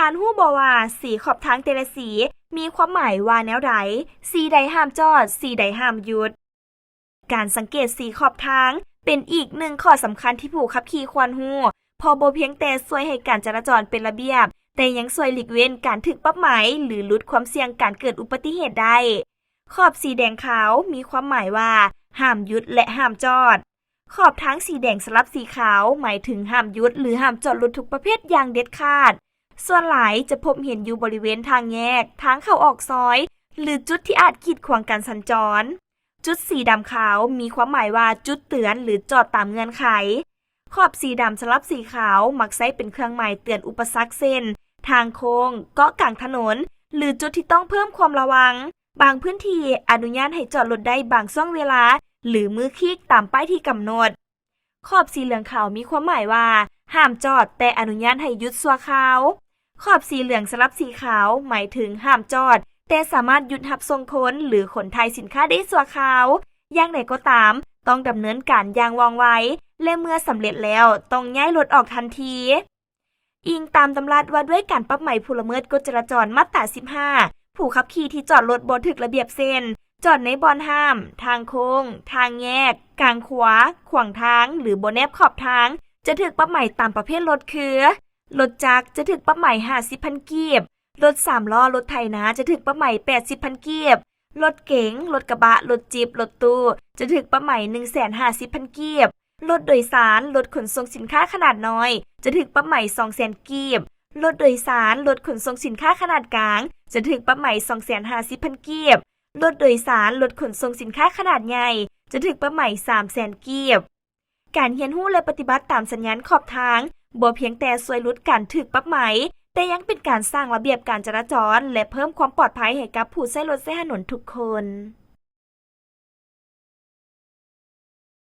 ທ່ານຮູ້ບໍ່ວ່າສີຂອບທາງແຕ່ລະສີມີຄວາມໝາຍວ່າແນວໃດ? ສີໃດຫ້າມຈອດ, ສີໃດຫ້າມຢຸດ? ການສັງເກດສີຂອບທາງເປັນອີກໜຶ່ງຂໍ້ສຳຄັນທີ່ຜູ້ຂັບຂີ່ຄວນຮູ້, ເພາະບໍ່ພຽງແຕ່ຊ່ວຍໃຫ້ການຈະລາຈອນເປັນລະບຽບ, ແຕ່ຍັງຊ່ວຍຫຼີກເວັ້ນການຖືກປັບໃໝ ຫຼື ຫຼຸດຄວາມສ່ຽງການເກີດອຸບັດຕິເຫດໄດ້. ຂອບສີແດງຂາວມີຄວາມໝາຍວ່າຫ້າມຢຸດ ແລະ ຫ້າມຈອດ. ຂອບທາງສີແດງສະຫຼັບສີຂາວໝາຍເຖິງຫ້າມຢຸດ ຫຼື ຫ້າມຈອດລົດທຸກປະເພດຢ່າງເດັດຂາດ. ສ່ວນຫຼາຍຈະພົບເຫັນຢູ່ບໍລິເວນທາງແຍກ, ທາງເຂົ້າອອກຊອຍ ຫຼື ຈຸດທີ່ອາດກີດຂວາງການສັນຈອນ. ຈຸດສີດຳຂາວມີຄວາມໝາຍວ່າຈຸດເຕືອນ ຫຼື ຈອດຕາມເງື່ອນໄຂ. ຂອບສີດຳສະຫຼັບສີຂາວມັກໃຊ້ເປັນເຄື່ອງໝາຍເຕືອນອຸປະສັກ ເຊັ່ນ ທາງໂຄ້ງ, ເກາະກາງຖະໜົນ ຫຼື ຈຸດທີ່ຕ້ອງເພີ່ມຄວາມລະວັງ. ບາງພື້ນທີ່ອະນຸຍາດໃຫ້ຈອດລົດໄດ້ບາງຊ່ວງເວລາ ຫຼື ມື້ຄີກຕາມປ້າຍທີ່ກຳນົດ. ຂອບສີເຫຼືອງຂາວມີຄວາມໝາຍວ່າຫ້າມຈອດ ແຕ່ອະນຸຍາດໃຫ້ຢຸດຊົ່ວຄາວ. ຂອບສີເຫຼືອງສະຫຼັບສີຂາວໝາຍເຖິງຫ້າມຈອດ ແຕ່ສາມາດຢຸດຮັບສົ່ງຄົນ ຫຼື ຂົນຖ່າຍສິນຄ້າໄດ້ຊົ່ວຄາວ. ຢ່າງໃດກໍຕາມ, ຕ້ອງດຳເນີນການຢ່າງວ່ອງໄວ ແລະ ເມື່ອສຳເລັດແລ້ວຕ້ອງຍ້າຍລົດອອກທັນທີ. ອີງຕາມດຳລັດວ່າດ້ວຍການປັບໃໝຜູ້ລະເມີດກົດຈະລາຈອນ ມາດຕາສິບຫ້າ, ຜູ້ຂັບຂີ່ທີ່ຈອດລົດບໍ່ຖືກລະບຽບ ເຊັ່ນ ຈອດໃນບ່ອນຫ້າມ, ທາງໂຄ້ງ, ທາງແຍກ, ກາງຂົວ, ຂວາງທາງ ຫຼື ບໍ່ແນບຂອບທາງ ຈະຖືກປັບໃໝຕາມປະເພດລົດຄື: ລົດຈັກ ຈະຖືກປັບໃໝຫ້າສິບພັນກີບ, ລົດສາມລໍ້, ລົດໄຖນາ ຈະຖືກປັບໃໝແປດສິບພັນກີບ, ລົດເກັງ, ລົດກະບະ, ລົດຈິບ, ລົດຕູ້ ຈະຖືກປັບໃໝໜຶ່ງແສນຫ້າສິບພັນກີບ, ລົດໂດຍສານລົດຂົນສົ່ງສິນຄ້າຂະໜາດນ້ອຍ ຈະຖືກປັບໃໝສອງແສນກີບ, ລົດໂດຍສານລົດຂົນສົ່ງສິນຄ້າຂະໜາດກາງ ຈະຖືກປັບໃໝສອງແສນຫ້າສິບພັນກີບ, ລົດໂດຍສານລົດຂົນສົ່ງສິນຄ້າຂະໜາດໃຫຍ່ ຈະຖືກປັບໃໝສາມແສນກີບ. ການຮຽນຮູ້ ແລະ ປະຕິບັດຕາມສັນຍານຂອບທາງ ບໍ່ພຽງແຕ່ຊ່ວຍຫຼຸດການຖືກປັບໃໝ, ແຕ່ຍັງເປັນການສ້າງລະບຽບການຈະລາຈອນ ແລະ ເພີ່ມຄວາມປອດໄພໃຫ້ກັບຜູ້ໃຊ້ລົດໃຊ້ຖະໜົນທຸກຄົນ.